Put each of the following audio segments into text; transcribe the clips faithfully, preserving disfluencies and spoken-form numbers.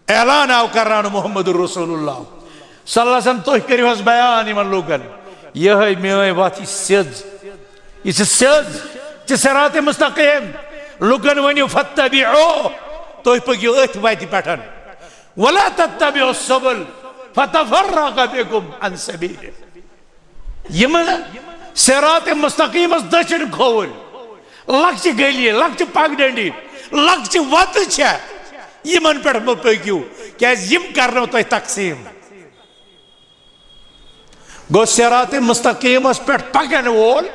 اعلان آو کرناونہٕ محمد رسول اللہ صلی اللہ علیہ وسلم، تُہۍ کٔرِو حظ بیان یِمن لوٗکن، یِہوٚے میٲنۍ وَتھ، یہِ چھِ سیٚد، یہِ چھِ سیٚد، یہِ چھِ صراط مستقیم۔ لوٗکن ؤنِو، فاتبعوہ، تُہۍ پٔکِو أتھۍ وَتہِ پٮ۪ٹھ۔ ولا تتبعوا السبل فتفرق بكم عن سبيله۔ یِمن صراط مستقیمس دٔچھِنۍ کھووٕرۍ لۄکچہِ گلی، لۄکچہِ پگڈنڈی، لۄکچہِ وتہٕ چھےٚ، یِمن پٮ۪ٹھ مہ پٔکِو، کیازِ یِم کرنو تۄہہِ تقسیٖم۔ گوٚو صراط مستقیمس پٮ۪ٹھ پکن وول،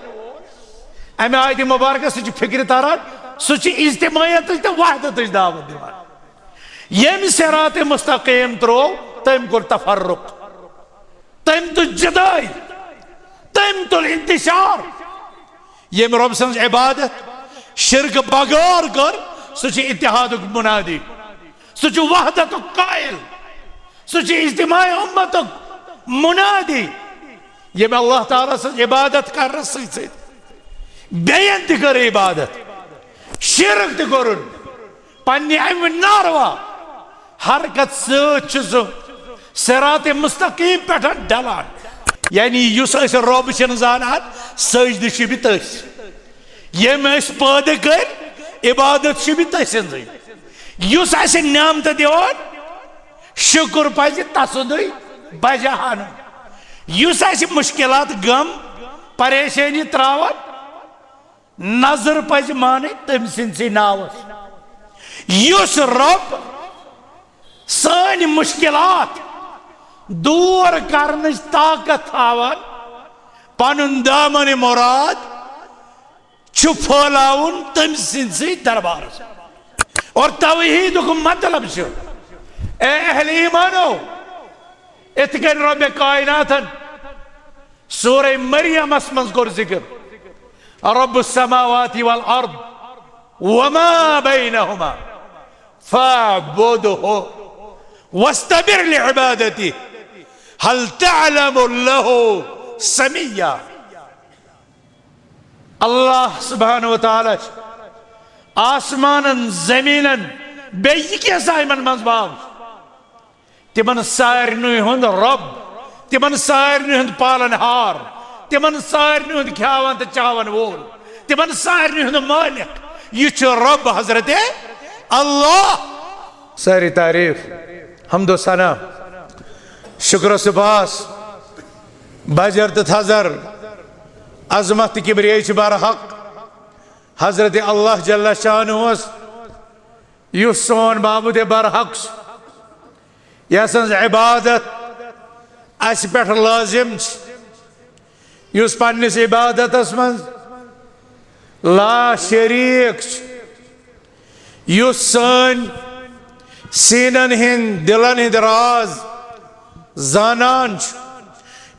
امہِ آیتہِ مبارکس سۭتۍ چھُ فکرِ تران، سُہ چھُ اجتماعیتٕچ تہٕ وحدتٕچ دعوت دِوان۔ ییٚمۍ صراط مستقیم ترٛوو، تٔمۍ کوٚر تفرق۔ تٔمۍ تُج جدٲے، تٔمۍ تُل انتشار۔ ییٚمۍ رۄب سٕنٛز عبادت شرک بغٲر کٔر، سُہ چھُ اتحادُک منادی، سُہ چھُ وحدتُک قائل، سُہ چھُ اجتماع امتُک منادی۔ ییٚمۍ اللہ تعالیٰ سٕنٛز عبادت کرنس سۭتۍ سۭتۍ بیٚین تہِ کٔر عبادت، شرک تہِ کوٚرُن، پننہِ امہِ ناروا حرکت سۭتۍ چھُ سُہ صراط مستقیم پٮ۪ٹھ ڈلان۔ یعنی یُس أسۍ رۄب چھِنہٕ زانان، سجدٕ چھِ بہِ تٔسۍ۔ ییٚمۍ أسۍ پٲدٕ کٔرۍ، عبادت چھِ بہِ تٔسۍ سٕنٛزٕے۔ یُس اَسہِ نعمتہٕ دِوان، شُکر پزِ تسُنٛدُے بجا انُن۔ یُس اَسہِ مُشکلات، غم، پریشٲنی تراوان، نظر پزِ مانٕنۍ تٔمۍ سٕنٛدسٕے ناوس۔ یُس رۄب سٲنۍ مُشکلات دوٗر کرنٕچ طاقت تھاوان، پنُن دامن مراد چھُ پھٲلاوُن تٔمۍ سٕنٛدسٕے دربارس۔ اور توحیدُک مطلب چھُ، اے اہل ایمانو، اِتھ کٔنۍ رۄبِ کائناتن سورہ مریمس منٛز کوٚر ذکر، رب السماوات والارض وما بینہما فاعبدہ واستبر لعبادتہ ہل تعلم لہ سمیا۔ اللہ سبحانہ و تعالیٰ چھُ آسمانن، زمینن، بیٚیہِ کینٛژھا یِمن منٛز باو، تِمن سارنٕے ہُنٛد رۄب، تِمن سارنٕے ہُنٛد پالن ہار، تِمن سارنٕے ہُنٛد کھیاون تہٕ چاون وول، تِمن سارنٕے ہُنٛد مٲلِک۔ یہِ چھُ رۄب حضرت اللہ۔ سٲری تعریٖف، حمد و ثنا، شُکر و سپاس، بجر تہٕ تھزر، عظمت تہٕ کبریٲیی چھِ برحق حضرت اللہ جل شانہس، یُس سون معبود برحق چھُ، یسٕنٛز عبادت اسہِ پٮ۪ٹھ لٲزم چھِ، یُس پننِس عبادتس منٛز لا شریک چھُ، یُس سٲنۍ سیٖنن ہٕنٛدۍ، دِلن ہٕنٛدۍ راز زانان چھُ،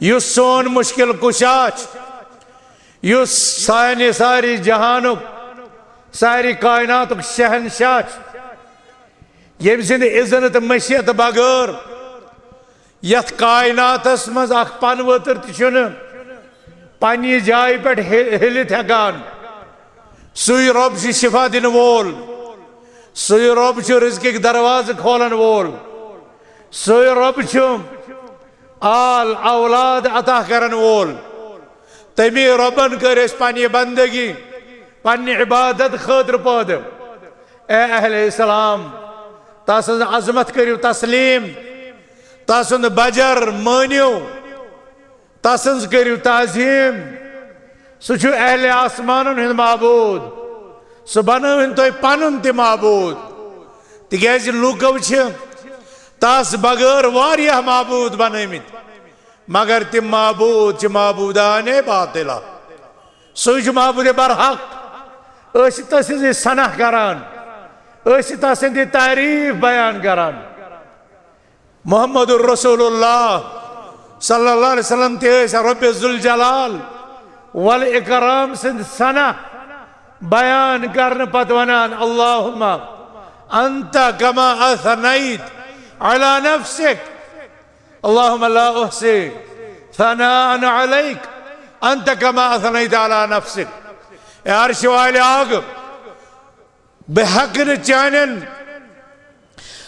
یُس سون مُشکِل کُشا چھُ، یُس سانہِ ساری جہانُک، ساری کائناتُک شہنشاہ چھُ، ییٚمہِ سٕنٛدِ اذن تہٕ مشیت بغٲر یتھ کائناتس منٛز اکھ پنہٕ وٲتر تہِ چھُنہٕ پننہِ جایہِ پٮ۪ٹھ ہِ-، ہلِتھ ہٮ۪کان۔ سُے رۄب چھُ شفا دِنہٕ وول، سُے رۄب چھُ رزقٕکۍ دروازٕ کھولن وول، سُے رۄب چھُ آل اولاد عطا کرن وول۔ تمی رۄبن کٔر أسۍ پننہِ بندگی، پننہِ عبادت خٲطرٕ پٲدٕ۔ اے اہل اسلام، تسٕنٛز عظمت کٔرِو تسلیم، تسُنٛد بجر مٲنِو، تسٕنٛز کٔرِو تعظیم۔ سُہ چھُ اہل آسمانن ہُنٛد معبود، سُہ بنٲوِن تۄہہِ پنُن تہِ معبود، تِکیازِ لوٗکو چھِ تس بغٲر واریاہ معبود بنٲومٕتۍ، مگر تِم معبود چھِ معبودان باطلہ۔ سُے چھُ معبود برحق۔ أسۍ چھِ تسٕنٛز یہِ ثنا کران، أسۍ چھِ تسٕنٛز یہِ تعریف بیان کران۔ محمد رسول اللہ صلی اللہ علیہ وسلم تہِ ٲسۍ رب ذوالجلال والاکرام سٕنٛدۍ ثنا بیان کرنہٕ پتہٕ ونان، اللہم انت کما اثنیت علی نفسک، اللہم لا احصی ثناء علیک انت کما اثنیت علی نفسک۔ اے عرش والے آگ، بہٕ ہٮ۪کہٕ نہٕ چانٮ۪ن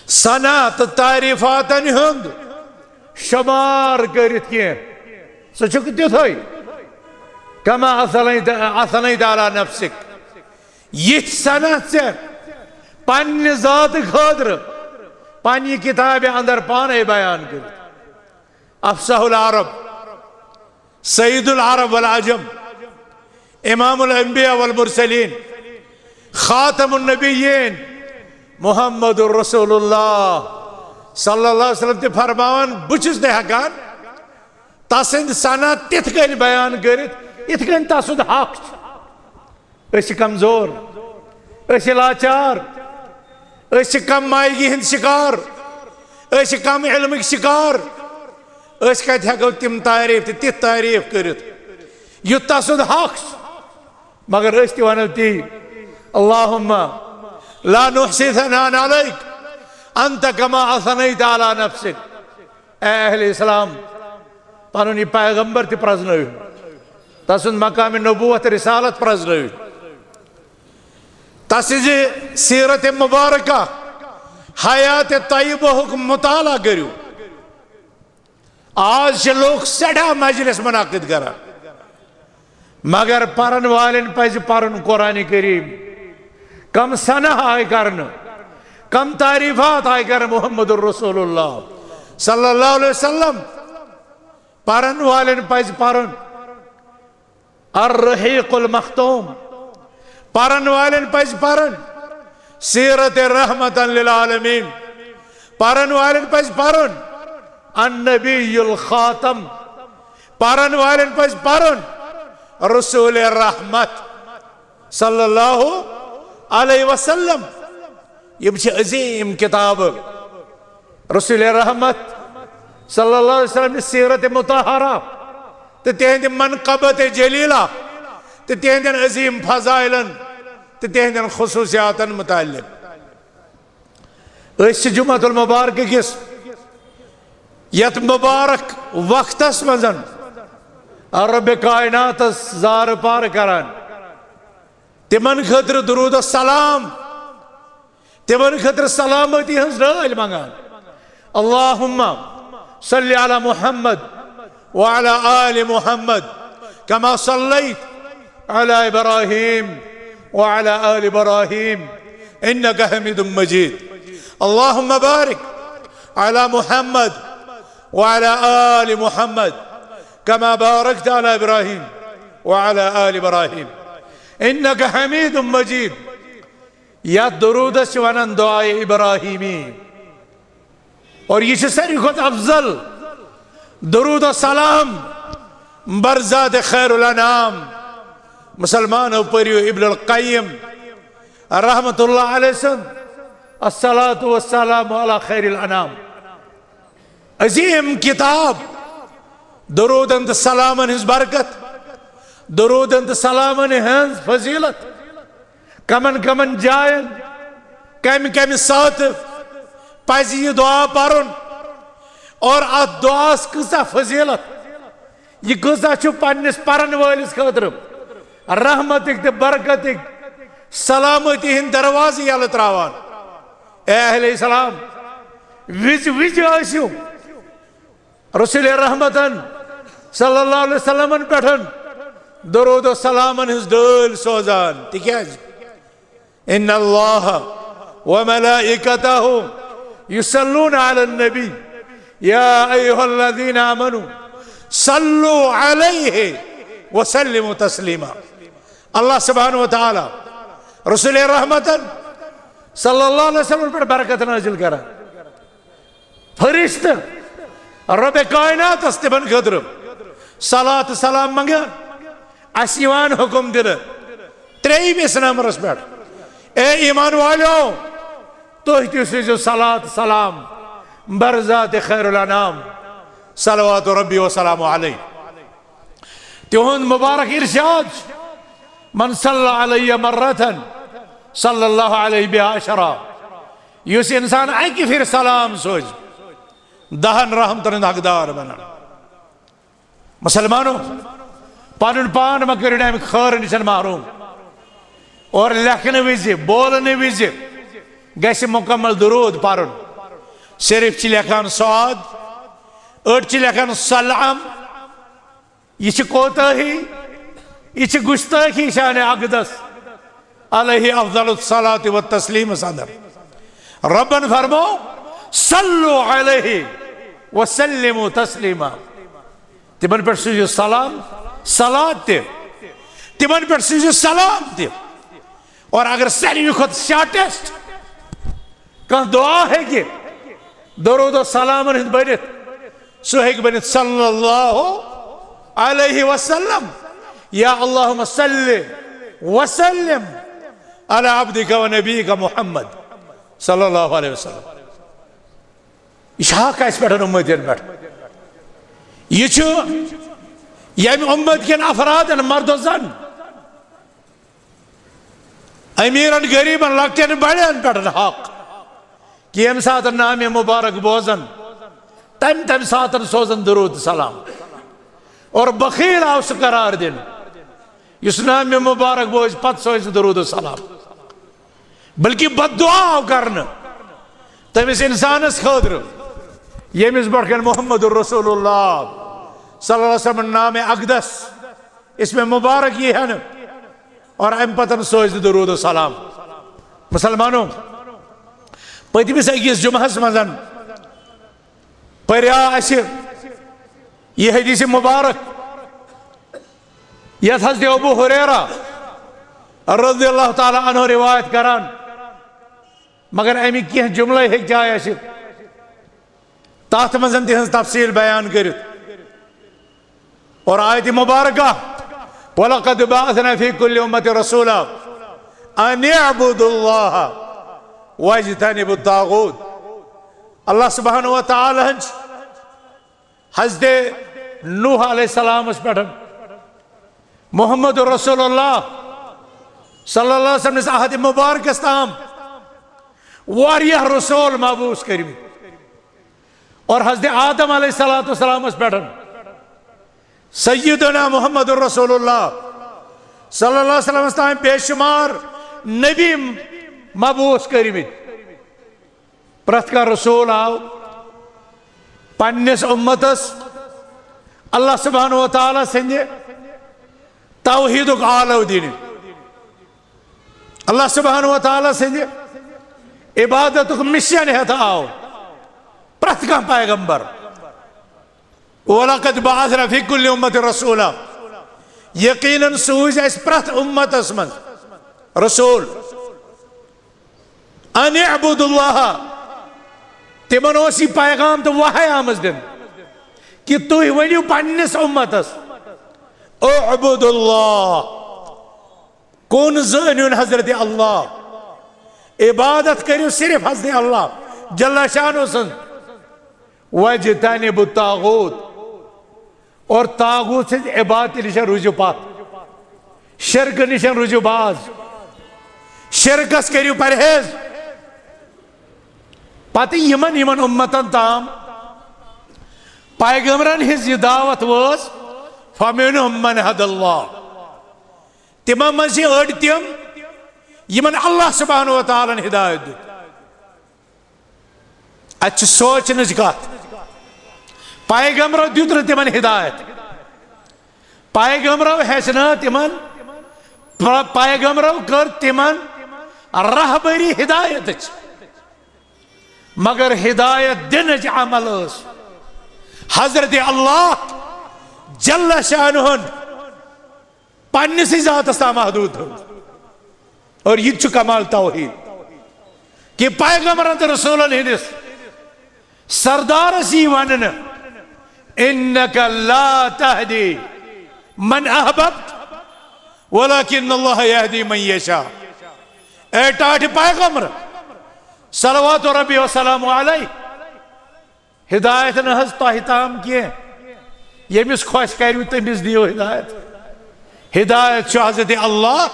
ثنا تہٕ تعریفاتن ہُنٛد شمار کٔرِتھ کینٛہہ۔ سُہ چھُکھ تیُتھُے، کما اثنیت، اثنیت علی نفسک۔ یِتھ ثنا ژےٚ پننہِ ذاتہٕ خٲطرٕ پننہِ کتابہِ اندر پانے بیان کٔرِتھ۔ افصح العرب، سید العرب والعجم، امام الانبیاء والمرسلین، خاتم النبیین، محمد رسول اللہ صلی اللہ علیہ وسلم تہِ فرماوان، بہٕ چھُس نہٕ ہٮ۪کان تسٕنٛدۍ ثنا تِتھ کٔنۍ بیان کٔرِتھ، یِتھ کٔنۍ تسُنٛد حق چھُ۔ أسۍ چھِ کمزور، أسۍ چھِ لاچار، أسۍ چھِ کم مایگی ہٕنٛدۍ شکار، أسۍ چھِ کم علمٕکۍ شکار۔ أسۍ کتہِ ہٮ۪کو تِم تعریف تہٕ تِتھ تعریف کٔرِتھ یُتھ تسُنٛد حق چھُ؟ مگر أسۍ تہِ ونو تی، اللہم لا نحصی ثناء علیک انت کما اثنیت علی نفسک۔ اے اہل اسلام، پنُن یہِ پیغمبر تہِ پرزنٲوِو، تسُنٛد مقام نبوت رسالت پرزنٲوِو، تسٕنٛزِ سیرت مبارکہ، حیات طیبہ ہُک مطالعہ کٔرِو۔ آز چھِ لوٗکھ سٮ۪ٹھاہ مجلس منعقد کران، مگر پرن والٮ۪ن پزِ پرُن قرآن کریم۔ کم ثنا آے کرنہٕ، کم تعریفات آے کرنہٕ محمد رسول اللہ صلی اللہ علیہ وسلم۔ پرن والٮ۪ن پزِ پرُن الرحیق المختوم۔ پرن والٮ۪ن پزِ پرُن سیرت رحمت للعالمین۔ پرن والٮ۪ن پزِ پرُن النبی الخاتم۔ پرن والٮ۪ن پزِ پرُن رسول رحمت صلی اللہ علیہ وسلم۔ یِم چھِ عظیٖم کِتابہٕ۔ رسول رحمت صلی اللہ علیہ وسلم نہِ سیرت مطہرہ تہٕ تِہنٛدِ منقبت جلیلہ تہٕ تِہنٛدٮ۪ن عظیٖم فضائلن تہٕ تِہنٛدٮ۪ن خصوٗصیاتن متعلق۔ أسۍ چھِ جمعۃ المبارکہ کِس یتھ مبارک وقتس منٛز رب کائناتس زارٕ پار کران، تِمن خٲطرٕ درود و سلام، تِمن خٲطرٕ سلامتی ہٕنٛز رٲلۍ منٛگان۔ اللہم صل علی محمد وعلی آل محمد کما صلیت علی ابراہیم وعلی آل ابراہیم انک حمید مجید۔ اللہم بارک علی محمد وعلی آل محمد کما بارکت علی ابراہیم وعلی آل ابراہیم انک حمید مجید۔ یتھ درودس چھِ ونان دعائے ابراہیمی، اور یہِ چھِ ساروی کھۄتہٕ افضل درود و سلام بر ذات خیر الانام۔ مسلمانو، پٔرِو ابن القیم رحمت اللہ علیہ سُنٛد الصلاۃ والسلام علی خیر الانام۔ عظیٖم کِتاب، درودن تہٕ سلامن ہٕنٛز برکت، درودن تہٕ سلامن ہٕنٛز فضیلت، کمن کمن جاین، کمہِ کمہِ ساتہٕ پزِ یہِ دعا پرُن، اور اتھ دعاہس کۭژاہ فضیلت، یہِ کۭژاہ چھُ پننِس پرن وٲلِس خٲطرٕ رحمتٕکۍ تہٕ برکتٕکۍ، سلامتی ہٕنٛدۍ دروازٕ یلہٕ تراوان۔ اے اہل اسلام، وِزِ وِزِ ٲسِو رسول رحمتن صلی اللہ علیہ وسلمن پٮ۪ٹھ درود و سلامن ہٕنٛز ڈٲلۍ سوزان، تِکیازِ ان اللہ و ملائکتہ یصلون علی النبی یا ایھا الذین آمنوا صلوا علیہ وسلموا تسلیما۔ اللہ سبحانہ و تعالیٰ رسول رحمتن صلی اللہ علیہ وسلم پٮ۪ٹھ برکت نازل کران۔ فرشتہٕ رب کائناتس تِمن خٲطرٕ صلوات سلام منگان۔ اسہِ یِوان حکم دِنہٕ ترٛیٚیِمِس نمبرس پٮ۪ٹھ، اے ایمان والیو، تُہۍ تہِ سوٗزِو صلوات سلام بر ذات خیر الانام صلوات ربی و سلام علیہ۔ تِہُنٛد مبارک ارشاد چھُ، من صلی علیہ مرتن صلی اللہ علیہ بہا عشرہ۔ یُس انسان اکہِ پھِرِ سلام سوزِ، دہن رحمتن ہُنٛد حقدار بنان۔ مسلمانو، پنُن پان مہ کٔرِو نہٕ امہِ خٲرٕ نِش محروم۔ اور لیکھنہٕ وِزِ، بولنہٕ وِزِ گژھِ مکمل درود پرُن۔ صرف چھِ لیکھان صاد، أڑۍ چھِ لیکھان سلام۔ یہِ چھِ کوتاہی، یہِ چھِ گستٲخی شان اقدس علیہ افضل الصلاۃ والتسلیمس اندر۔ ربن فرمو، صلو علیہ وسلموا تسلیما۔ تِمن پٮ۪ٹھ سوٗزِو سلام، صلات تہِ، تِمن پٮ۪ٹھ سوٗزِو سلام تہِ۔ اور اگر ساروی کھۄتہٕ شارٹیسٹ کانٛہہ دعا ہیٚکہِ درود و سلامن ہُنٛد بٔنِتھ، سُہ ہیٚکہِ بٔنِتھ صلی اللہ علیہ وسلم، یا اللہم صلی وسلم علی عبدک و نبیک محمد صلی اللہ علیہ وسلم۔ یہِ چھُ حق اَسہِ پٮ۪ٹھ، اُمتین پٮ۪ٹھ۔ یہِ چھُ ییٚمہِ اُمت کٮ۪ن افرادن، مرد و زن، امیرن، غریبن، لۄکٹٮ۪ن بڑٮ۪ن پٮ۪ٹھ حق، کہِ ییٚمہِ ساتہٕ نامِ مبارک بوزن، تمہِ تمہِ ساتہٕ سوزن درود سلام۔ اور بخیل آو سُہ قرار دِنہٕ، یُس نامِ مبارک بوزِ، پتہٕ سوزِ درود سلام۔ بلکہ بد دعا آو کرنہٕ تٔمِس انسانس خٲطرٕ، ییٚمِس برٛونٛہہ کنہِ محمد رسول اللہ صلی اللہ علیہ وسلم نامِ اقدس، اسمِ مبارک یی ہٮ۪نہٕ، اور امہِ پتہٕ سوزِ درود و سلام۔ مسلمانو، پٔتمِس أکِس جمعہس منٛز پریو اسہِ یہِ حدیث مبارک، یتھ حضرت ابو ہریرہ رضی اللہ تعالیٰ عنہ روایت کران، مگر امیِکۍ کینٛہہ جملے ہیٚکہِ جاے ٲسِتھ، تتھ منٛز تِہنٛز تفصیل بیان کٔرِتھ۔ اور آیت مبارکہ، وَلَقَدْ بَعَثْنَا فِي كُلِّ أُمَّةٍ رَسُولًا أَنِ اعْبُدُوا اللَّهَ وَاجْتَنِبُوا الطَّاغُوتَ۔ اللہ سبحانہ و تعالیٰ ہن چھِ حضرت نوح علیہ السلامس پٮ۪ٹھ، محمد رسول اللہ صلی اللہ علیہ وسلم نِس عہد مبارکس تام واریاہ رسول مبعوث کٔرمٕتۍ۔ اور حضرت آدم علیہ الصلوۃ والسلامس پٮ۪ٹھ سیدنا محمد رسول اللہ صلی اللہ علیہ وسلمس تام بے شمار نبی مبعوث کٔرمٕتۍ۔ پرٛٮ۪تھ کانٛہہ رسول آو پننِس اُمتس اللہ سبحانہ و تعالیٰ سٕنٛدِ توحیٖدُک آلو دِنہِ، اللہ سبحانہ و تعالیٰ سٕنٛدِ عبادتُک مِشن ہٮ۪تھ آو پرٛٮ۪تھ کانٛہہ پیغمبر۔ وَلَقَدْ بَعَثْنَا فِي كُلِّ أُمَّةٍ رَسُولًا۔ یقیناً سوٗزۍ اَسہِ پرٛٮ۪تھ اُمتس منٛز رسول۔ أَنِ اعْبُدُوا اللَّهَ۔ تِمن اوس یہِ پیغام تہٕ وحی آمٕژ دِنہٕ کہِ تُہۍ ؤنِو پننِس اُمتس، اعبدوا اللہ، کُن زٲنِوُن حضرت اللہ، عبادت کٔرِو صرف حضرت اللہ جل شانہ سٕنٛز۔ واجتنبوا الطاغوت، اور طاغوت سٕنٛز عبادت نِش روٗزِو پتھ، شرکہٕ نِش روٗزِو باز، شرکس کٔرِو پرہیز۔ پتہٕ یِمن یِمن اُمتن تام پیغمبرن ہٕنٛز یہِ دعوت وٲژ، فمنهم من هدى الله، تِمن منٛز چھِ أڑۍ تِم یِمن اللہ سبحانہ و تعالیٰ ہن ہدایت دیُت۔ اتہِ چھِ سونچنٕچ کتھ۔ پیغمبرو دیُت نہٕ تِمن ہدایت، پیغمبرو ہیٚچھنٲو تِمن، پ-، پیغمبرو کٔر تِمن رہبری ہدایتٕچ، مگر ہدایت دِنٕچ عمل ٲس حضرت اللہ جل شانہ ہن پننِسٕے ذاتس تام محدوٗد تھٲومٕژ۔ اور یہِ تہِ چھُ کمال توحیٖد کہِ پیغمبرن تہٕ رسولن ہٕنٛدِس سردارس یی وننہٕ، انک لا تہدی من احببت ولکن اللہ یہدی من یشاء۔ اے ٹاٹھہِ پیغمبر، صلوات ربی وسلام علیہ، ہدایت نہ حظ تۄہہِ تام کینٛہہ، ییٚمِس خۄش کریو تٔمِس دِیو ہدایت۔ ہدایت چھُ حضرت اللہ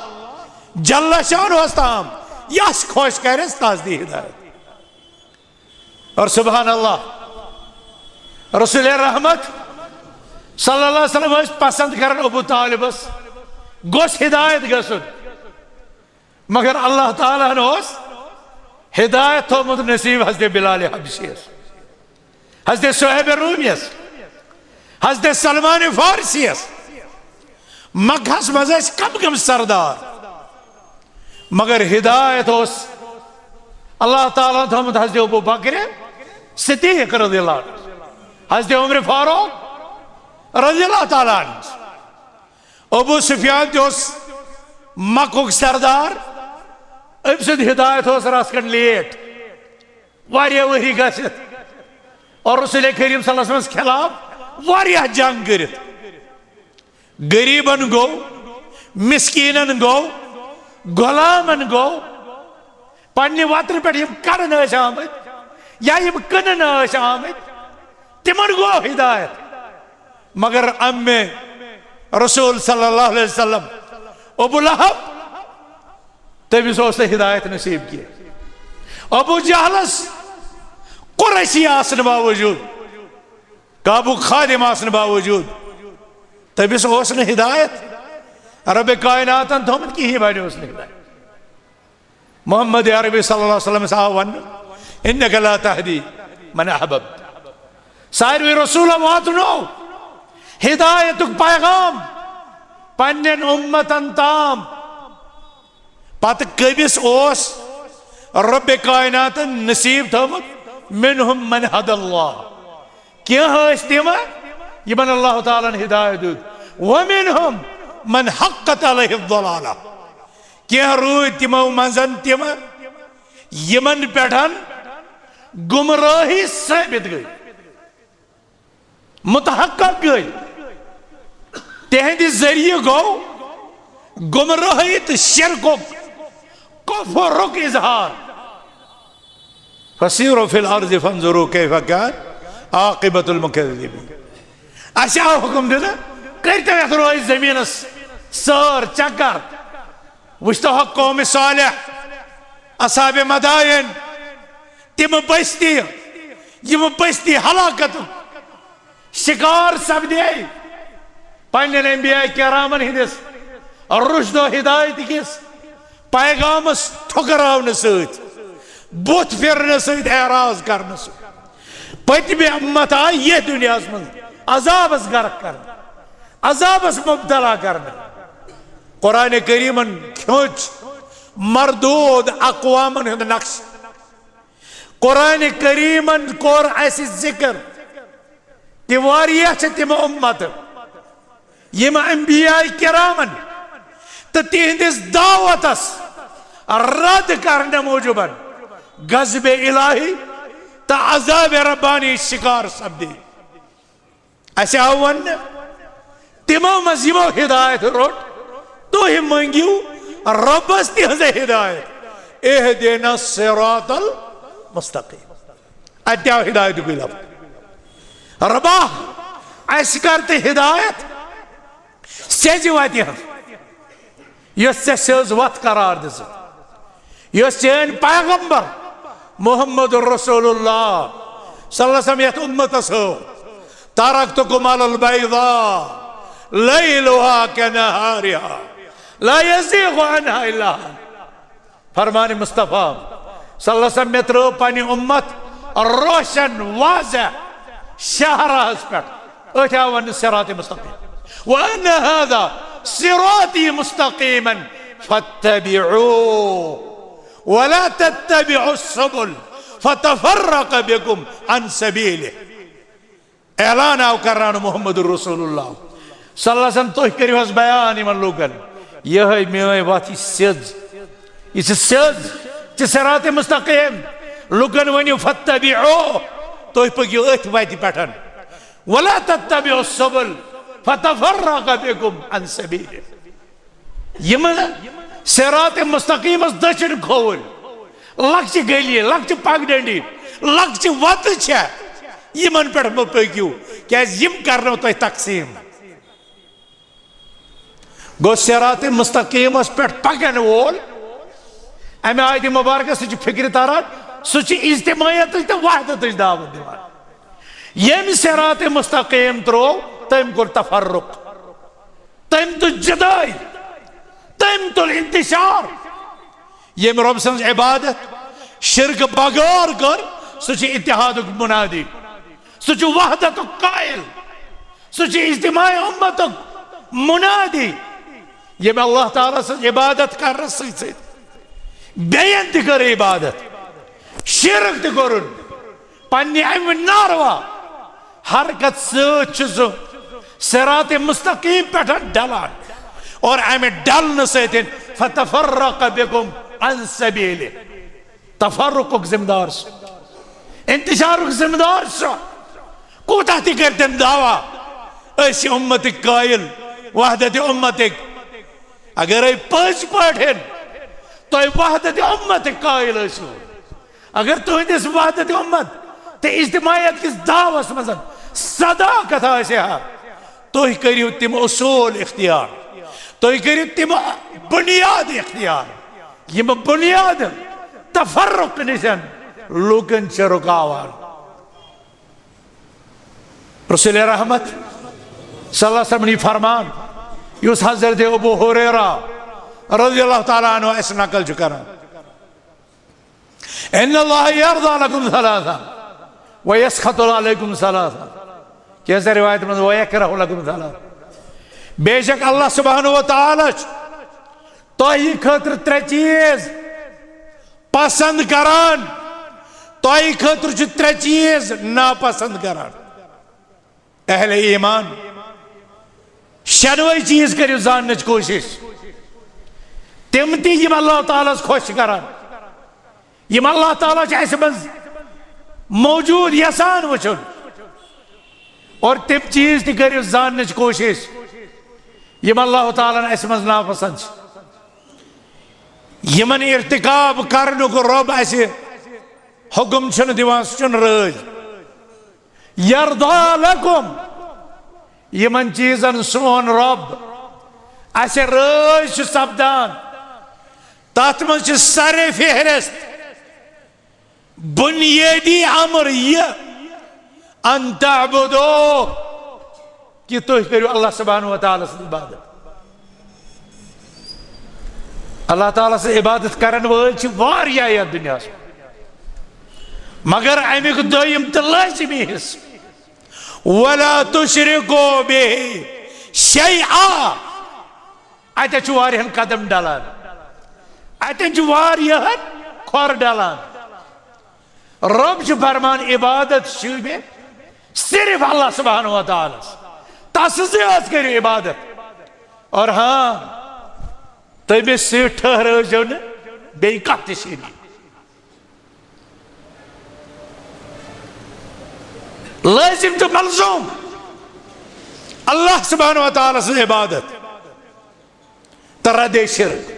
جل شانہ ہس تام، یس خۄش کرٮ۪س تس دی ہدایت۔ اور سبحان اللہ، رسول رحمت صلی اللہ علیہ وسلم ٲسۍ پسند کران ابو طالبس، گوٚژھ ہدایت گژھُن، مگر اللہ تعالیٰ ہن اوس ہدایت تھوٚومُت نصیب حضرت بلال حبشیس، حضرت صہیب رومیس، حضرت سلمان فارسیس۔ مکہس منٛز ٲسۍ کم کم سردار، مگر ہدایت اوس اللہ تعالیٰ ہن تھوٚومُت حضرت ابو بکر صدیق رضی اللہ عنہ، حضرت عمر فاروق رضی اللہ تعالیٰ عنہ۔ ابو سفیان تہِ اوس مکُک سردار، أمۍ سٕنٛد ہدایت اوس رژھ کھنٛڈ لیٹ، واریاہ ؤری گٔژھِتھ، اور رسول کریم صلی اللہ علیہ وسلمس خلاف واریاہ جنگ کٔرِتھ۔ غریبن گوٚو، مسکینن گوٚو، غلامن گوٚو، پننہِ وترِ پٮ۪ٹھ یِم کڑنہٕ ٲسۍ آمٕتۍ یا یِم کٕننہٕ ٲسۍ آمٕتۍ، تِمن گوٚو ہدایت۔ مگر عمِ رسول صلی اللہ علیہ وسلم، ابو لہب، تٔمِس اوس نہٕ ہدایت نصیب کینٛہہ۔ ابو جہلس، قریشی آسنہٕ باوجود، کعبُک خادم آسنہٕ باوجود، تٔمِس اوس نہٕ ہدایت۔ رب کائناتن تھوٚومُت کِہیٖنۍ، وۄنۍ اوس نہٕ ہدایت۔ محمد عربی صلی اللہ علیہ وسلمس آو وننہٕ، "انک لا تہدی من احببت"۔ ساروی رسولو واتنو ہدایتُک پیغام پننٮ۪ن امتن تام۔ پتہٕ کٔمِس اوس رب کائناتن نصیب تھوٚومُت؟ "منہم من ہدی اللہ"۔ کینٛہہ ٲسۍ تِم یِمن اللہ تعالیٰ ہن ہدایت دیُت۔ "ومنہم من حقت علیہ الضلالہ"۔ کینٛہہ روٗدۍ تِمو منٛزن تِم یِمن پٮ۪ٹھ گمراہی ثٲبت گٔے، متحقق گٔے۔ تِہنٛدِ ذٔریعہٕ گوٚو گمراہی تہٕ شرکُک، کفرُک اظہار۔ فسیروا فی الارض فانظروا کیف کان عاقبۃ المکذبین۔ اسہِ آو حکم دِنہٕ، کٔرۍتو یتھ روزِ زٔمیٖنس سٲر چکر، وٕچھتو ہا قوم صالح، اصحاب مدائن، تِم بستی، یِم بستی ہلاکتُک شکار سپدے پننٮ۪ن انبیاء کرامن ہٕنٛدِس رشد و ہدایت کِس پیغامس ٹھکراونہٕ سۭتۍ، بُتھ پھِرنہٕ سۭتۍ، اعراض کرنہٕ سۭتۍ۔ پٔتمہِ امت آیہِ یتھ دُنیاہس منٛز عذابس غرق کرنہٕ، عذابس مبتلا کرنہٕ۔ قرآن کریمن کھیوٚچ مردود اقوامن ہُنٛد نقشہٕ۔ قرآن کریمن کوٚر اسہِ ذکر تہِ واریاہ چھِ تِم امتہٕ یِم انبیاء کرامن تہٕ تِہنٛدِس دعوتس رد کرنہٕ موٗجوٗبن غضب الہی تہٕ عذاب ربانی شکار سپدے۔ اسہِ آو وننہٕ، تِمو منٛز یِمو ہدایت روٚٹ، تُہۍ مٔنگِو رۄبس تِہنٛزے ہدایت۔ اہدنا الصراط المستقیم۔ اتہِ تہِ آو ہدایتُکُے لفظ۔ رۄبا، اسہِ کر تہٕ ہدایت سیٚزِ وتہِ ہٕنٛز، یۄس ژےٚ سیٚز وتھ قرار دِژٕتھ، یۄس چٲنۍ پیغمبر محمد رسول اللہ صلی اللہ علیہ وسلم یتھ امتس ہٲو، "ترکتکم علی البیضاء لیلہا کنہارہا لا یزیغ عنہا الا ہالک۔" فرمان مصطفیٰ صلی اللہ علیہ وسلم، مےٚ ترٲو پننہِ امت روشن واضح شاہراہس پٮ۪ٹھ۔ أتھۍ آو وننہٕ صراط مستقیم۔ وَأَنَّ هَذَا صِرَاطِي مُسْتَقِيمًا فَاتَّبِعُوهُ وَلَا تَتَّبِعُوا السُّبُلَ فَتَفَرَّقَ بِكُمْ عَنْ سَبِيلِهِ۔ اعلان آو کرناونہٕ محمد رسول اللہ صلی اللہ علیہ وسلم، تُہۍ کٔرِو حظ بیان یِمن لوٗکن، یِہوٚے میٲنۍ وَتھ، یہِ چھِ سیٚز، یہِ چھِ سیٚز، یہِ چھِ صراط مستقیم۔ لوٗکن ؤنِو، فَاتَّبِعُوهُ، تُہۍ پٔکِو أتھۍ وَتہِ پٮ۪ٹھ۔ وَلَا تَتَّبِعُوا السُّبُلَ فَتَفَرَّقَ بِكُمْ عَنْ سَبِيلِهِ۔ یِم صراط مستقیمس دٔچھِنۍ کھووٕرۍ، لۄکچہِ گلی، لۄکچہِ پگڈنڈی، لۄکچہِ وتہٕ چھےٚ، یِمن پٮ۪ٹھ مہ پٔکِو، کیازِ یِم کرنو تۄہہِ تقسیٖم۔ گوٚو صراط مستقیمس پٮ۪ٹھ پکن وول، امہِ آیتہِ مبارکہ سۭتۍ چھُ فکرِ تران، سُہ چھُ اجتماعیتٕچ تہٕ وحدتٕچ دعوت دِوان۔ ییٚمۍ صراط مستقیم ترٛوو، تٔمۍ کوٚر تفرق، تٔمۍ تُج جدٲے، تٔمۍ تُل انتشار۔ ییٚمۍ رۄب سٕنٛز عبادت شرک بغٲر کٔر، سُہ چھُ اتحادُک منادی، سُہ چھُ وحدتُک قائل، سُہ چھُ اجتماع امتُک منادی۔ ییٚمۍ اللہ تعالیٰ سٕنٛز عبادت کرنس سۭتۍ سۭتۍ بیٚین تہِ کٔر عبادت، شرک تہِ کوٚرُن، پننہِ امہِ ناروا حرکت سۭتۍ چھُ سُہ صراط مستقیم پٮ۪ٹھ ڈلان، اور امہِ ڈلنہٕ سۭتۍ فتفرق بكم عن سبيله۔ تفرقُک ذمہٕ دار چھُ، انتشارُک ذمہٕ دار چھُ۔ کوٗتاہ تہِ کٔرۍ تٔمۍ دعویٰ، أسۍ چھِ امتٕکۍ قائل، وحدت امتٕکۍ۔ اگرے پٔزۍ پٲٹھۍ تُہۍ وحدت امتٕکۍ قائل ٲسِو، اگر تُہنٛدِس وحدت امت تہٕ اجتماعیت کِس دعوس منٛز صداقت آسہِ ہا، تُہۍ کٔرِو تِم اصوٗل اختیار، تُہۍ کٔرِو تِم بُنیاد اختیار، یِم بُنیاد تفرق نِش لوٗکن چھِ رُکاوان۔ رسول رحمت صلی اللہ علیہ وسلم نی فرمان، یُس حضرت ابو ہریرہ رضی اللہ تعالیٰ عنہ اسہِ نقل چھُ کران، "ان اللہ یرضی لکم ثلاثا ویسخط علیکم ثلاثا"۔ کینٛژن روایتن منٛز، "ویکرہ لکم ثلاثا"۔ بے شک اللہ سبحانہ و تعالیٰ چھُ تۄہہِ خٲطرٕ ترٛےٚ چیٖز پسند کران، تۄہہِ خٲطرٕ چھُ ترٛےٚ چیٖز ناپسند کران۔ اہل ایمان، شٮ۪نوَے چیٖز کٔرِو زاننٕچ کوٗشِش، تِم تہِ یِم اللہ تعالیٰ ہس خۄش چھِ کران، یِم اللہ تعالیٰ چھِ اَسہِ منٛز موجود یژھان وٕچھُن، اور تِم چیٖز تہِ کٔرِو زاننٕچ کوٗشِش، یِم اللہ تعالیٰ ہن اَسہِ منٛز ناپسند چھِ۔ یِمن ارتکاب کرنُک رۄب اَسہِ حُکم چھُنہٕ دِوان، سُہ چھُنہٕ رٲضۍ۔ یرضی لکم، یِمن چیٖزن سون رۄب اَسہِ رٲضۍ چھُ سپدان، تَتھ منٛز چھِ سرِ فہرست بنیٲدی امر یہِ، ان تعبدوہ، کہِ تُہۍ کٔرِو اللہ سبحانہ و تعالیٰ سٕنٛز عبادت۔ اللہ تعالیٰ سٕنٛز عبادت کرن وٲلۍ چھِ واریاہ یتھ دُنیاہس منٛز، مگر امیُک دوٚیِم تہٕ لٲزمی حصہٕ، ولا تشرکوا بہ شیئا، اتٮ۪تھ چھُ واریاہن قدم ڈلان، اتٮ۪ن چھُ واریاہن کھۄر ڈلان۔ رۄب چھُ فرمان، عبادت چھِ مےٚ صرف اللہ سبحانہ و تعالیٰ ہس، تسٕنٛزٕے یٲژ کٔرِو عبادت۔ اور ہاں، تٔمِس سۭتۍ ٹھٔہرٲوزیو نہٕ بیٚیہِ کانٛہہ تہِ شریٖک۔ لٲزم تہٕ ملزوم اللہ سبحانہ و تعالیٰ سٕنٛز عبادت تہٕ ردِ شرک۔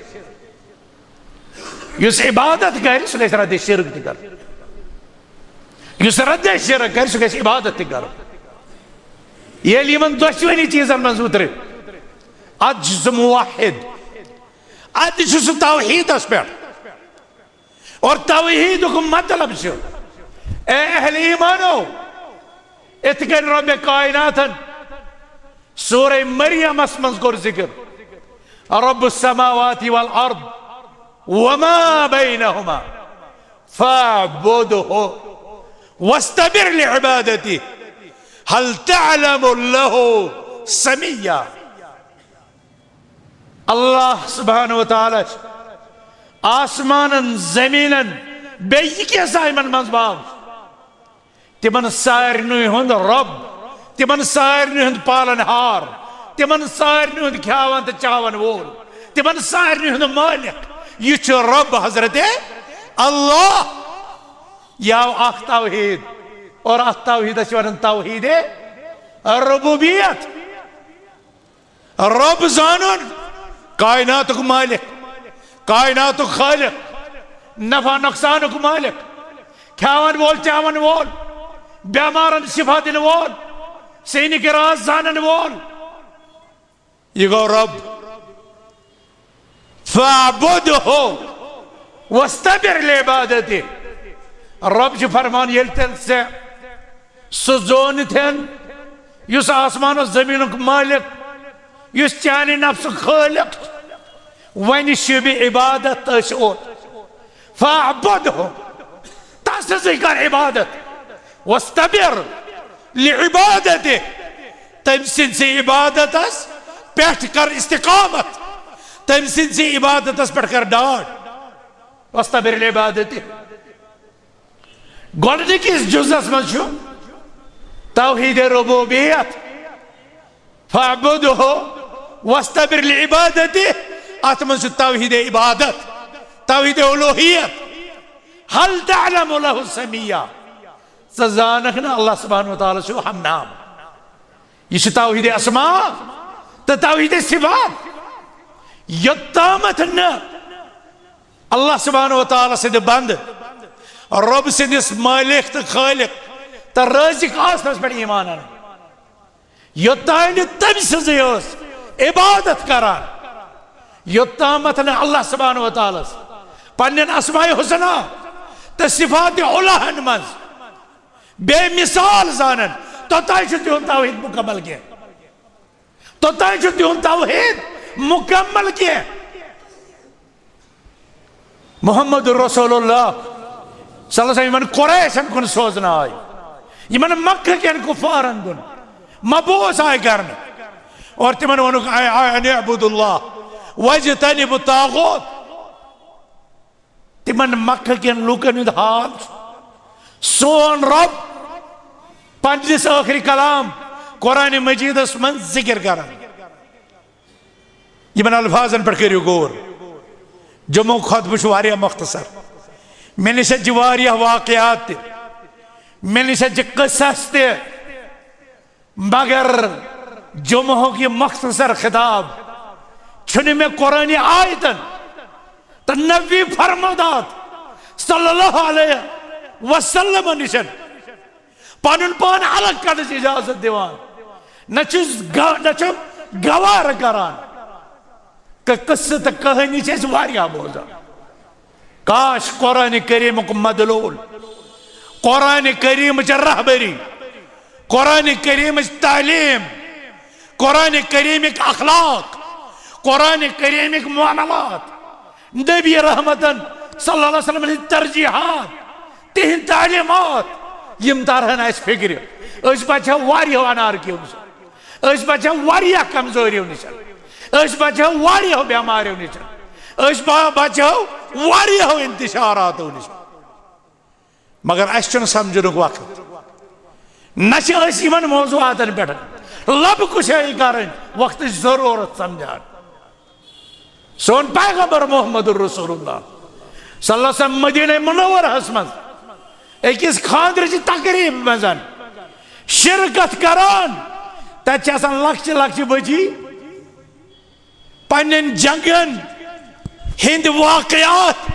یُس عبادت کرِ، سُہ گژھِ ردِ شرک تہِ کرُن۔ یُس ردِ شرک کرِ، سُہ گژھِ عبادت تہِ کرُن۔ ییٚلہِ یِمن دۄشوٕنی چیٖزن منٛز اُترِ، ادٕ چھُ سُہ موحد، ادٕ چھُ سُہ توحیدس پٮ۪ٹھ۔ اور توحیدُک مطلب چھُ، اے اہل ایمانو، اِتھ کٔنۍ رۄبِ کائناتن سورہ مریمس منٛز کوٚر ذکر، رب السماوات والارض وما بینہما فاعبدہ واصطبر لعبادتہ هل تعلم لہ سمیا۔ اللہ سبحانہ و تعالیٰ چھُ آسمانن، زمینن، بیٚیہِ کیٛاہ سا یِمن منٛز باو، تِمن سارنٕے ہُنٛد رۄب، تِمن سارنٕے ہُنٛد پالن ہار، تِمن سارنٕے ہُنٛد کھیاون تہٕ چاون وول، تِمن سارنٕے ہُنٛد مٲلِک۔ یہِ چھُ رۄب حضرت اللہ۔ یہِ آو اکھ توحید، اور اتھ توحیدس چھِ ونان توحید ربوبیت۔ رۄب زانُن، کائناتُک مٲلِک، کائناتُک خٲلِق، نفع نۄقصانُک مٲلِک، کھیاون وول، چاون وول، بیمارن شفا دِنہٕ وول، سِنٕکۍ راز زانن وول۔ یہِ گوٚو رۄب۔ فاعبدہ واصطبر لعبادتہ۔ رۄب چھُ فرمان، ییٚلہِ تیٚلہِ ژےٚ سُہ زونتھن، یُس آسمان و زمینُک مٲلِک، یُس چانہِ نفسُک خٲلِق چھُ، وۄنۍ شوٗبہِ عبادت تٔسۍ اوت۔ فاعبدہ، سٕنٛزٕے کر عبادت۔ واصطبر لعبادته، تٔمۍ سٕنٛزِ عبادتس پٮ۪ٹھ کر استقامت، تٔمۍ سٕنٛزِ عبادتس پٮ۪ٹھ کر ڈاڈ۔ واصطبر لعبادته۔ گۄڈٕنِکِس جُزس منٛز چھُ توحید ربوبیت، فاعبده واصطبر لعبادته۔ اتھ منٛز چھُ توحید عبادت، توحید الوہیت۔ هل تعلم له سميا؟ ژٕ زانکھ نہٕ اللہ سبحانہ و تعالیٰ چھُ ہم نام۔ یہِ چھُ توحید اسماء تہٕ توحید صفات۔ یوٚتامَتھ نہٕ اللہ سبحانہ و تعالیٰ سٕنٛدِ بندٕ، رۄب سٕنٛدِس مٲلِک تہٕ خٲلِق تہٕ رٲزِق آسنَس پٮ۪ٹھ ایمان اَنَن، یوٚتام نہٕ تٔمۍ سٕنٛزٕے ٲس عبادت کران، یوٚتامَتھ نہٕ اللہ سبحانہ و تعالیٰ ہَس پننٮ۪ن اسماء حسنیٰ تہٕ صفات علیٰ ہَن منٛز بے مثال زانن، توٚتام چھُ تِہُنٛد توحید مکمل کینٛہہ۔ توٚتام چھُ تِہُنٛد توحید مکمل کینٛہہ۔ محمد رسول اللہ صلی اللہ علیہ وسلم یِمن قریشن کُن سوزنہٕ آے، یِمن مکہ کٮ۪ن کفارن کُن مبعوث آے کرنہٕ، اور تِمن ووٚنُکھ، "اے، اے، ان اعبدوا اللہ واجتنبوا الطاغوت۔" تِمن مکہ کٮ۪ن لوٗکن ہُنٛد حال چھُ سون رب پننِس ٲخری کلام قرآن مجیدس منٛز ذکر کران۔ یِمن الفاظن پٮ۪ٹھ کٔرِو غور۔ جمعہ خطبہٕ چھُ واریاہ مختصر۔ مےٚ نِش چھِ واریاہ واقعات تہِ، مےٚ نِش چھِ قصص تہِ، مگر جمعہُک یہِ مختصر خطاب چھُنہٕ مےٚ قرآنی آیتن تہٕ نبی فرمودات صلی اللہ علیہ وسلم نِش پنُن پان الگ کرنٕچ اجازت دِوان، نہ چھُس گا-، نہ چھُم گوارٕ کران کہ قصہٕ تہٕ کہانی چھِ أسۍ واریاہ بوزان۔ کاش قرآن کریمُک مدلول، قرآن کریمٕچ رہبری، قرآن کریمٕچ تعلیٖم، قرآن کریمٕکۍ اخلاق، قرآن کریمٕکۍ معاملات، نبی رحمتن صلی اللہ علیہ وسلم ہٕنٛدۍ ترجیحات، تِہنٛدۍ تعلیٖمات، یِم ترہن اسہِ فکرِ۔ أسۍ بچو واریاہو انارکیو نِش، أسۍ بچو واریاہ کمزوریو نِش، أسۍ بچو واریاہو بٮ۪ماریو نِش، أسۍ با-، بچو واریاہو انتشاراتو نِش۔ مگر اسہِ چھُنہٕ سمجھنُک وقت۔ نہ چھِ أسۍ یِمن موضوعاتن پٮ۪ٹھ لبہٕ کشٲیی کرٕنۍ، وقتٕچ ضروٗرت سمجھان۔ سون پیغمبر محمد رسول اللہ صلی اللہ علیہ وسلم مدینہ منورہس منٛز أکِس خانٛدرٕچہِ تقریٖب منٛز شرکت کران۔ تتہِ چھِ آسان لۄکچہِ لۄکچہِ بچی پننٮ۪ن جنگن ہٕنٛدۍ واقعات،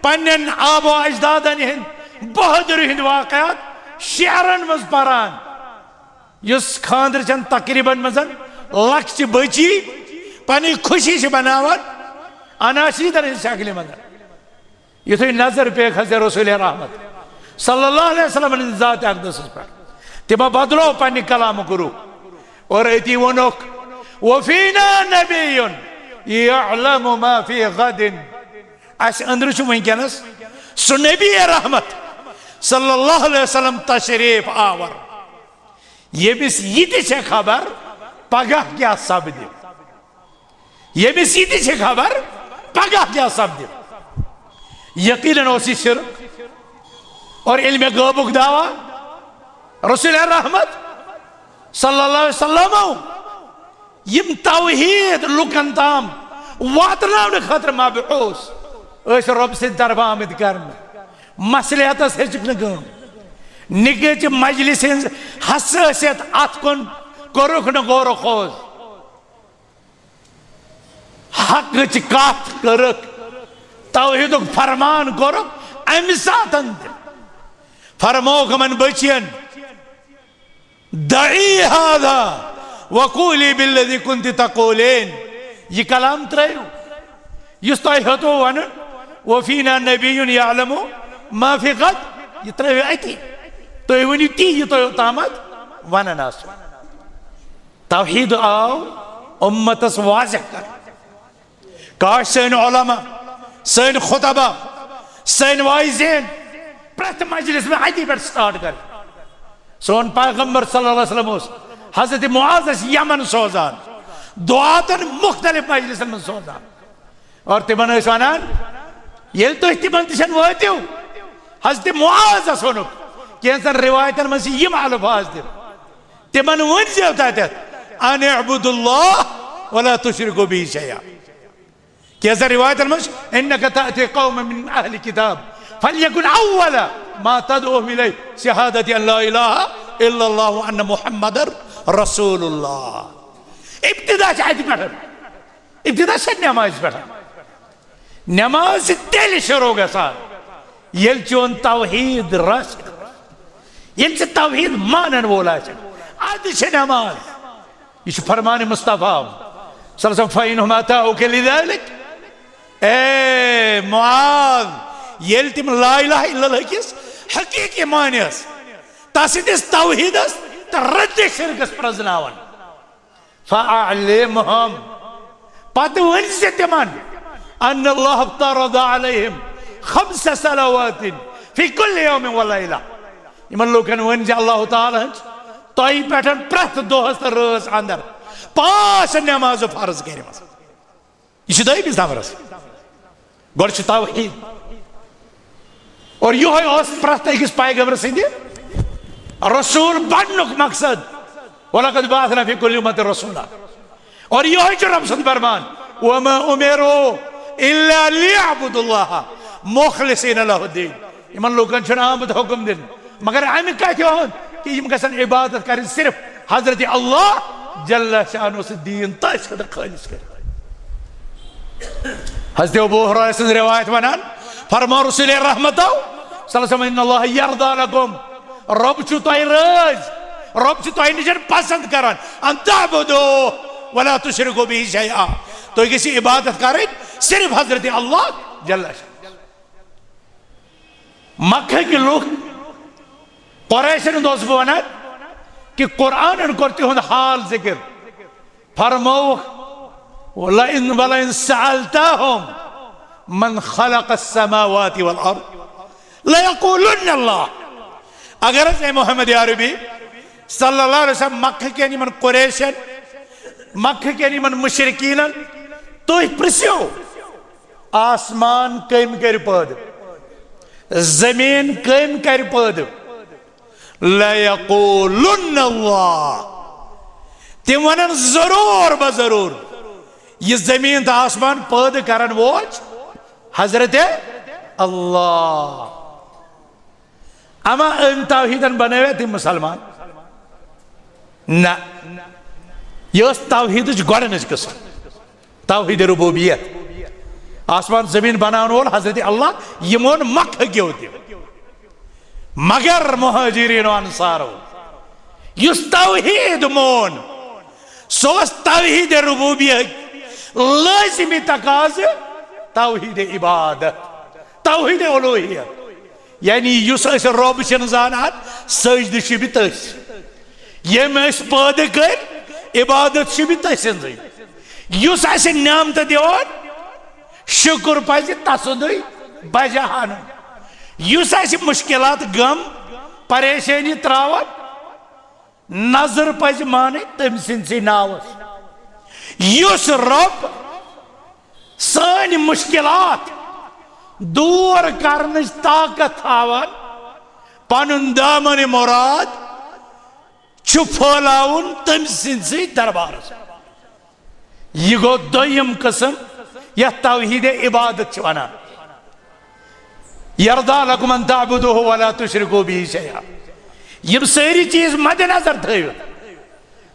پننٮ۪ن آبا اجدادن ہٕنٛدۍ بہادری ہٕنٛدۍ واقعات شعرن منٛز پران۔ یُس خانٛدرٕ چٮ۪ن تقریٖبن منٛز لۄکچہِ بچی پنٕنۍ خوشی چھِ بناوان اناشیدن ہٕنٛزِ شکلہِ منٛز۔ یُتھُے نظر پیٚیہِ حضرت رسول رحمت صلی اللہ علیہ وسلم ہٕنٛدِ ذات اقدسس پٮ۪ٹھ، تِمو بدلو پننہِ کلامُک روح اور أتی ووٚنُکھ، "وفینا نبی یعلم ما فی غد۔" اسہِ أنٛدرٕ چھُ وٕنکیٚنس سُہ نبی رحمت صلی اللہ علیہ وسلم تشریف آور، ییٚمِس یہِ تہِ چھےٚ خبر پگاہ کیٛاہ سپدِ۔ ییٚمِس یہِ تہِ چھِ خبر پگاہ کیٛاہ سپدِ۔ یقیناً اوس یہِ شرک اور علم غٲبُک دعویٰ۔ رسول رحمت صلی اللہ علیہ وسلم یِم توحید لُکن تام واتناونہٕ خٲطرٕ مبعوث ٲسۍ رۄب سٕنٛدِ طرفہٕ آمٕتۍ کرنہٕ۔ مصلحتس ہیٚچکھ نہٕ کٲم۔ نکاح چہِ مجلس ہٕنٛز حساسیت اتھ کُن کوٚرُکھ نہٕ غور و خوض۔ حقٕچ کتھ کٔرٕکھ، توحیدُک فرمان کوٚرُکھ امہِ ساتن تہِ۔ فرمووُکھ یِمن بچین، "دعی هذا وقولی بالذی کنت تقولین"، یہِ کلام ترٲیِو یُس تۄہہِ ہیوٚتوُ ونُن، "وفینا نبی یعلم ما فی غد"، یہِ ترٲیِو اتی۔ تُہۍ ؤنِو تی یہِ تۄہہِ اوٚتامتھ ونان آسوٕ۔ توحید آو امتس واضح کرنہٕ۔ کاش سٲنۍ علماء، سٲنۍ خطباء، سٲنۍ واعظین پرٛٮ۪تھ مجلس منٛز اتی پٮ۪ٹھ سٹارٹ کرٕنۍ۔ سون پیغمبر صلی اللہ علیہ وسلم اوس حضرت معاذس یمن سوزان، دعاتن مختلف مجلسن منٛز سوزان۔ اور تِمن ٲسۍ ونان، ییٚلہِ تُہۍ تِمن نِش وٲتِو، حضرت معاذس ووٚنُکھ، کینٛژن روایتن منٛز چھِ یِم الفاظ تہِ، تِمن ؤنۍ زیو تتٮ۪تھ، ان اعبدوا اللہ ولا تشرکوا به شیئا۔ کینٛژن روایتن منٛز، انک تأتی قوما من اہل کتاب فلیکن اول ما تدعوهم الیہ شہادت ان لا الہ الا اللہ وان محمد رسول اللہ۔ ابتدا چھِ اتہِ پٮ۪ٹھ، ابتدا چھِ نمازِ پٮ۪ٹھ۔ نماز چھِ تیٚلہِ شروع گژھان، ییٚلہِ چون توحید راسخ، ییٚلہِ ژٕ توحید مانن وول آسکھ، ادٕ چھِ نماز۔ یہِ چھُ فرمان مصطفیٰ صلی اللہ علیہ وسلم، فإنهم أتوك لذلك۔ اے معاذ، ییٚلہِ تِم لا الہ الا اللہ کِس حقیقی معنیس، تس سٕنٛدِس توحیدس تہٕ رد شرکس پرزناون، فأعلمهم، پتہٕ ؤنۍ زِ تِمن، ان اللہ افترض علیہم خمس صلوات فی کل یوم و لیلہ۔ یِمن لوٗکن ؤنۍ زِ اللہ تعالیٰ ہن چھِ تۄہہِ پٮ۪ٹھ پرٛٮ۪تھ دۄہس تہٕ رٲژ اندر پانٛژھ نمازٕ فرض کٔرمٕژ۔ یہِ چھُ دوٚیمِس نمبرس۔ گۄڈٕ چھُ توحید۔ اور یِہوٚے اوس پرٛٮ۪تھ أکِس پیغمبر سٕنٛدِ رسول بننُک مقصد۔ ولقد بعثنا فی کل امۃ رسولا۔ اور یِہوٚے چھُ رب سُنٛد فرمان، وما امروا الا لیعبدوا اللہ مخلصین لہ الدین۔ یِمن لوٗکن چھُنہٕ آمُت حُکم دِنہٕ مگر امہِ کتھِ ہُنٛد کہِ یِم گژھن عبادت کرٕنۍ صرف حضرت اللہ جل شانہ سٕنٛدِ دیٖن تٔتھۍ خٲطرٕ خٲلص کٔرِتھ۔ حضرت ابو ہریرہ سٕنٛز روایت ونان، فرموو رسول رحمتو صلی اللہ علیہ وسلم، ان اللہ یرضی لکم، رب چھُ تۄہہِ رٲضۍ، رب چھُ تۄہہِ نِش پسند کران، ان تعبدوہ ولا تشرکوا بہ شیئا، تُہۍ گٔژھِو عبادت کرٕنۍ صرف حضرت اللہ جل شانہ۔ مکہ کہِ لوٗکھ، قریشن ہُنٛد اوسُس بہٕ ونان کہِ قرآنن کوٚر تِہُنٛد حال ذکر، فرمووُکھ، ولئن، ولئن سألتهم من خلق السماوات والأرض ليقولن الله۔ اگر حض اے محمد عربی صلی اللہ علیہ وسلم مکہ کٮ۪ن یِمن قریشن، مکہ کٮ۪ن یِمن مشرکینن تُہۍ پرژھِو، آسمان کٔمۍ کٔرۍ پٲدٕ؟ زٔمیٖن کٔمۍ کَرِ پٲدٕ؟ لَیَقوٗلُنَّ اللَّهُ۔ تِم وَنَن ضروٗر بہ ضروٗر، یہِ زٔمیٖن تہٕ آسمان پٲدٕ کَرَن وول چھُ حضرت اللہ۔ اما أمۍ توحیٖدَن بنٲویا تِم مُسلمان؟ نہ، یہِ ٲس توحیٖدٕچ گۄڈٕنِچ قٕسم، توحیٖد ربوبیت۔ آسمان زٔمیٖن بناون وول حضرت اللہ، یہِ مون مکہ کیو تہِ۔ مگر مہاجرین و انصارو یُس توحیٖد مون، سُہ اوس توحیٖد ربوبیت لٲزمی تقاضہٕ، توحیٖد عبادت، توحیٖد الوہیت۔ یعنی یُس أسۍ رۄب چھِنہٕ زانان، سجدٕ چھِ بہِ تٔسۍ۔ ییٚمۍ أسۍ پٲدٕ کٔرۍ، عبادت چھِ بہِ تٔسۍ سٕنٛزٕے۔ یُس اَسہِ نعمتہٕ دِوان، شُکُر پَزِ تَسُنٛدٕے بجا اَنُن۔ یُس اَسہِ مُشکِلات، غم، پریشٲنی ترٛاوان، نظر پَزِ مانٕنۍ تٔمۍ سٕنٛدسٕے ناوَس۔ یُس رۄب سٲنۍ مُشکِلات دوٗر کرنٕچ طاقت تھاوان، پنُن دامن مراد چھُ پھٲلاوُن تٔمۍ سٕنٛدسٕے دربارس۔ یہِ گوٚو دوٚیِم قٕسم یتھ توحیٖد عبادت چھِ ونان۔ یرضی لکم ان تعبدوہ ولا تشرکوا بہ شیئا۔ یِم سٲری چیٖز مدِ نظر تھٲوِتھ،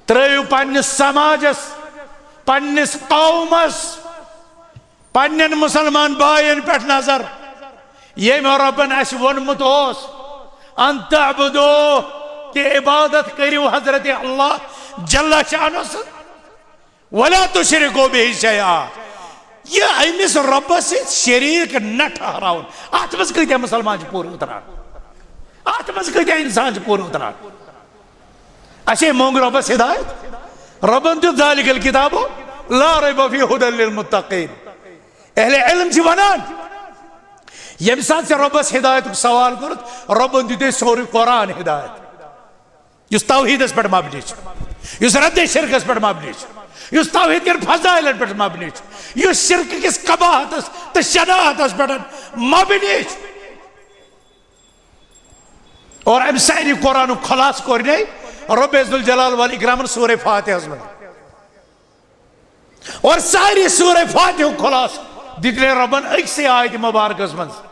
ترٲوِو پننِس سماجس، پننِس قومس، پننٮ۪ن مُسلمان باین پٮ۪ٹھ نظر، ییٚمۍ رۄبن اسہِ ووٚنمُت اوس، ان تعبدو، کہ عبادت کٔرِو حضرت اللہ جل شانہ سٕنٛز، ولا تشرکو بہ شیئا۔ یہِ أمِس رۄبس سۭتۍ شریٖک نہ ٹھہراوُن۔ اتھ منٛز کۭتیاہ مُسلمان چھِ پوٗرٕ اُتران؟ اتھ منٛز کۭتیاہ انسان چھِ پوٗرٕ اُتران؟ اسے مونگ رۄبس ہدایت۔ رۄبن دیُت ذالک الکتاب لا ریب فیہ ہدی للمتقین۔ اہل علم چھِ ونان، ییٚمہِ ساتہٕ ژےٚ رۄبس ہدایتُک سوال کوٚرُتھ، رۄبن دیُتے سورُے قرآن ہدایت، یُس توحیدس پٮ۪ٹھ مبنی چھُ، یُس رد شرکس پٮ۪ٹھ مبنی چھُ، یُس توحید کٮ۪ن فضائلن پٮ۪ٹھ مبنی چھُ، یُس شرک کِس قباحتس تہٕ شناعتس پٮ۪ٹھ مبنی چھُ۔ اور امہِ سارے قرآنُک خلاصہٕ کوٚر نے رۄب ذوالجلال والاکرامن سورہ فاتحس منٛز۔ اور سارے سورہ فاتحُک خلاصہٕ دیُت نے رۄبن أکسٕے آیتہِ مبارکس منٛز،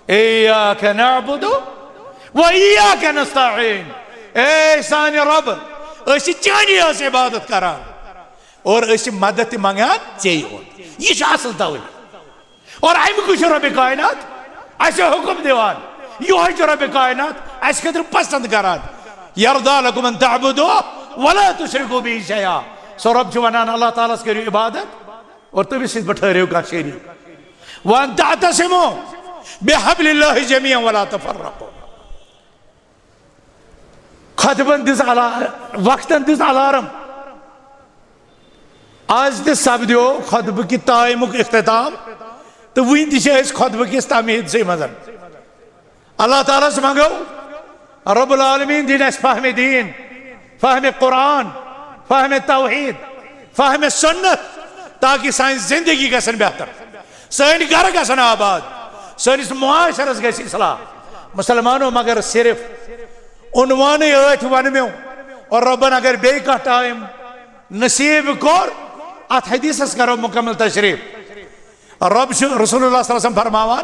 "ایاک نعبد و ایاک نستعین"۔ اے سانہِ رۄب، أسۍ چھِ چٲنی یٲژ عبادت کران اور أسۍ چھِ مدد تہِ منٛگان ژےٚ یوت۔ یہِ چھُ اصل توحید۔ اور اَمہِ کُے چھُ رۄبِ کائنات اَسہِ حُکُم دِوان، یِہوٚے چھُ رۄبِ کائنات اَسہِ خٲطرٕ پسند کران۔ "یرضی لکم ان تعبدوہ ولا تشرکوا بہ شیئا"۔ سُہ رۄب چھُ وَنان، اللہ تعالیٰ ہَس کٔرِو عبادت اور تٔمِس سۭتۍ مہٕ ٹھٔہرِو کانٛہہ شریٖک۔ "وان تعتصموا بحبل اللہ جمیعا ولا تفرقوا"۔ خطبن دِژ الا-، وقتن دِژ الارم۔ آز تہِ سپدیو خطبہٕ کہِ ٹایمُک اختتام، تہٕ وٕنہِ تہِ چھِ أسۍ خطبہٕ کِس تمہیٖدسٕے منٛز۔ اللہ تعالیٰ ہَس منٛگو، رب العالمین دِنۍ اَسہِ فہمِ دیٖن، فہمِ قرآن، فہمِ توحید، فہمِ سنت، تاکہ سانہِ زندگی گژھن بہتر، سٲنۍ گرٕ گژھن آباد، سٲنِس معاشرس گژھِ اصلاح۔ مسلمانو، مگر صرف عنوانٕے ٲتھۍ ونہٕ مےٚ، اور رۄبن اگر بیٚیہِ کانٛہہ ٹایم نصیب کوٚر، اتھ حدیثس کرو مکمل تشریح۔ رب چھُ، رسول اللہ صلی اللہ علیہ وسلم فرماوان،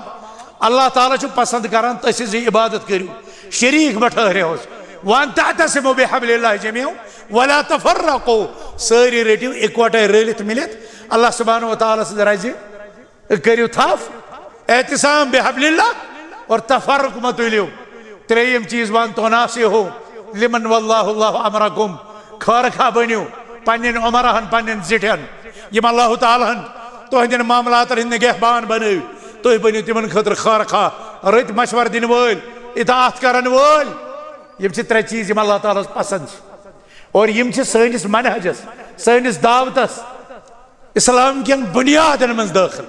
اللہ تعالیٰ چھُ پسند کران تُہۍ سٕنٛز یہِ عبادت کٔرِو، شریٖک مہ ٹھٔہرِہوس۔ "وان تعتصموا بحبل اللہ جمیعا ولا تفرقوا"، سٲری رٔٹِو اِکوٹے رٔلِتھ مِلِتھ اللہ سبحانہ و تعالیٰ سٕنٛز رزِ، کٔرِو تھپھ، اعتصام بحبل اللہ، اور تفرق مہ تُلِو۔ ترٛیٚیِم چیٖز، "وان تناصحوا لمن ولی اللہ امرکم"، خٲرخواہ بٔنِو پننٮ۪ن عمراہن، پننٮ۪ن زِٹھٮ۪ن، یِم اللہ تعالیٰ ہن تُہنٛدٮ۪ن معاملاتن ہٕنٛدۍ نگہبان بنٲوۍ، تُہۍ بٔنِو تِمن خٲطرٕ خٲرخواہ، رٕتۍ مشورٕ دِنہٕ وٲلۍ، اطاعت کرن وٲلۍ۔ یِم چھِ ترٛےٚ چیٖز یِم اللہ تعالیٰ ہس پسند چھِ، اور یِم چھِ سٲنِس منہجس، سٲنِس دعوتس، اسلام کٮ۪ن بُنیادن منٛز دٲخل۔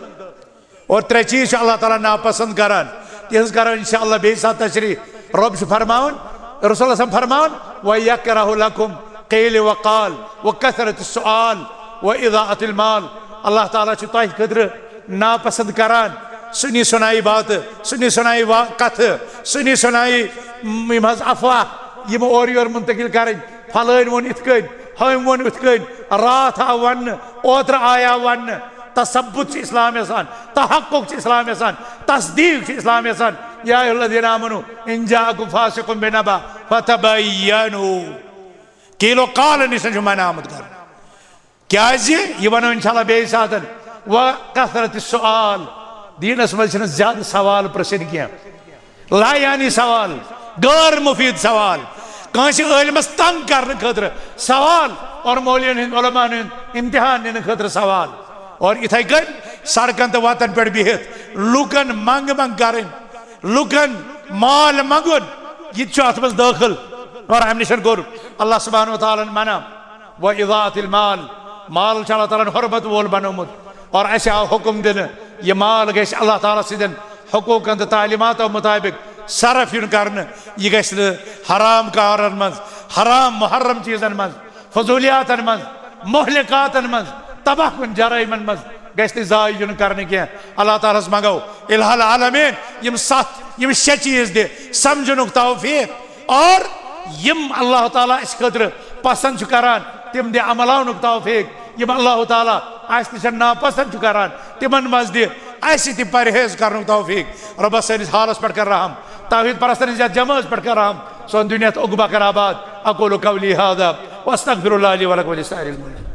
اور ترٛےٚ چیٖز چھِ اللہ تعالیٰ ناپسند کران، تِہنٛز کرو انشاءاللہ بیٚیہِ ساتہٕ تشریح۔ رۄب چھُ فرماوان، رسول اللہ صلی اللہ علیہ وسلم فرماوان، "ویکرہ لکم قیل وقال وکثرت السؤال واضاعت المال"۔ اللہ تعالیٰ چھُ تۄہہِ خٲطرٕ ناپسند کران سنی سنائی باتہٕ، سنی سنائی وا-، کتھٕ، سنی سنائی، م-، یِم حظ افواہ، یِم اورٕ یورٕ منتقل کرٕنۍ، فلٲنۍ ووٚن یِتھ کٔنۍ، ہُمۍ ووٚن یِتھ کٔنۍ، راتھ آو وننہٕ، اوترٕ آیا وننہٕ۔ تثبت چھُ اسلام یژھان، تحقق چھُ اسلام یژھان، تصدیق چھُ اسلام یژھان۔ یا ایھا الذین آمنوا ان جاءکم فاسق بنبأ فتبینوا۔ قیل و قال نِش چھُ منع آمُت کرنہٕ۔ کیازِ؟ یہِ ونو انشاءاللہ بیٚیہِ ساتن۔ و کثرت السؤال، دیٖنس منٛز چھِنہٕ زیادٕ سوال پرژھٕنۍ کینٛہہ۔ لا یعنی سوال، غٲر مفید سوال، کٲنٛسہِ عٲلمس تنگ کرنہٕ خٲطرٕ سوال، اور مولوین ہٕنٛدۍ، علماہن ہُنٛد امتحان نِنہٕ خٲطرٕ سوال، اور یِتھے کٔنۍ سڑکن تہٕ وتن پٮ۪ٹھ بِہِتھ لوٗکن منٛگ منٛگ کرٕنۍ، لوٗکن مال منٛگُن، یہِ تہِ چھُ اتھ منٛز دٲخل۔ اور امہِ نِش کوٚر اللہ سبحانہ و تعالیٰ ہن منع۔ و اضاعت المال، مال چھُ اللہ تعالیٰ ہن حرمت وول بنومُت، اور اسہِ آو حکم دِنہٕ، یہِ مال گژھِ اللہ تعالیٰ سٕنٛدٮ۪ن حقوٗقن تہٕ تعلیماتو مطابق صرف یُن کرنہٕ۔ یہِ گژھِ نہٕ حرام کارن منٛز، حرام محرم چیٖزن منٛز، فضولیاتن منٛز، مہلکاتن منٛز، تباہ کن جرائمن منٛز گژھِ نہٕ ضایع یُن کرنہٕ کینٛہہ۔ اللہ تعالیٰ ہس منٛگو الہ العالمین یِم ستھ، یِم شےٚ چیٖز دِ سمجھنُک توفیق، اور یِم اللہ تعالیٰ اسہِ خٲطرٕ پسند چھُ کران، تِم دِ عملاونُک توفیق۔ یِم اللہ تعالیٰ اسہِ نِش ناپسند چھُ کران، تِمن منٛز دِ اسہِ تہِ پرہیز کرنُک توفیق۔ رۄبہ سٲنِس حالس پٮ۪ٹھ کر رحم، توحید پرستن ہٕنٛز یتھ جمٲژ پٮ۪ٹھ کر رحم، سون دُنیا تہٕ عقبہ کر آباد۔ اقول قولی هذا واستغفر الله لي ولكم ولسائر المؤمنين۔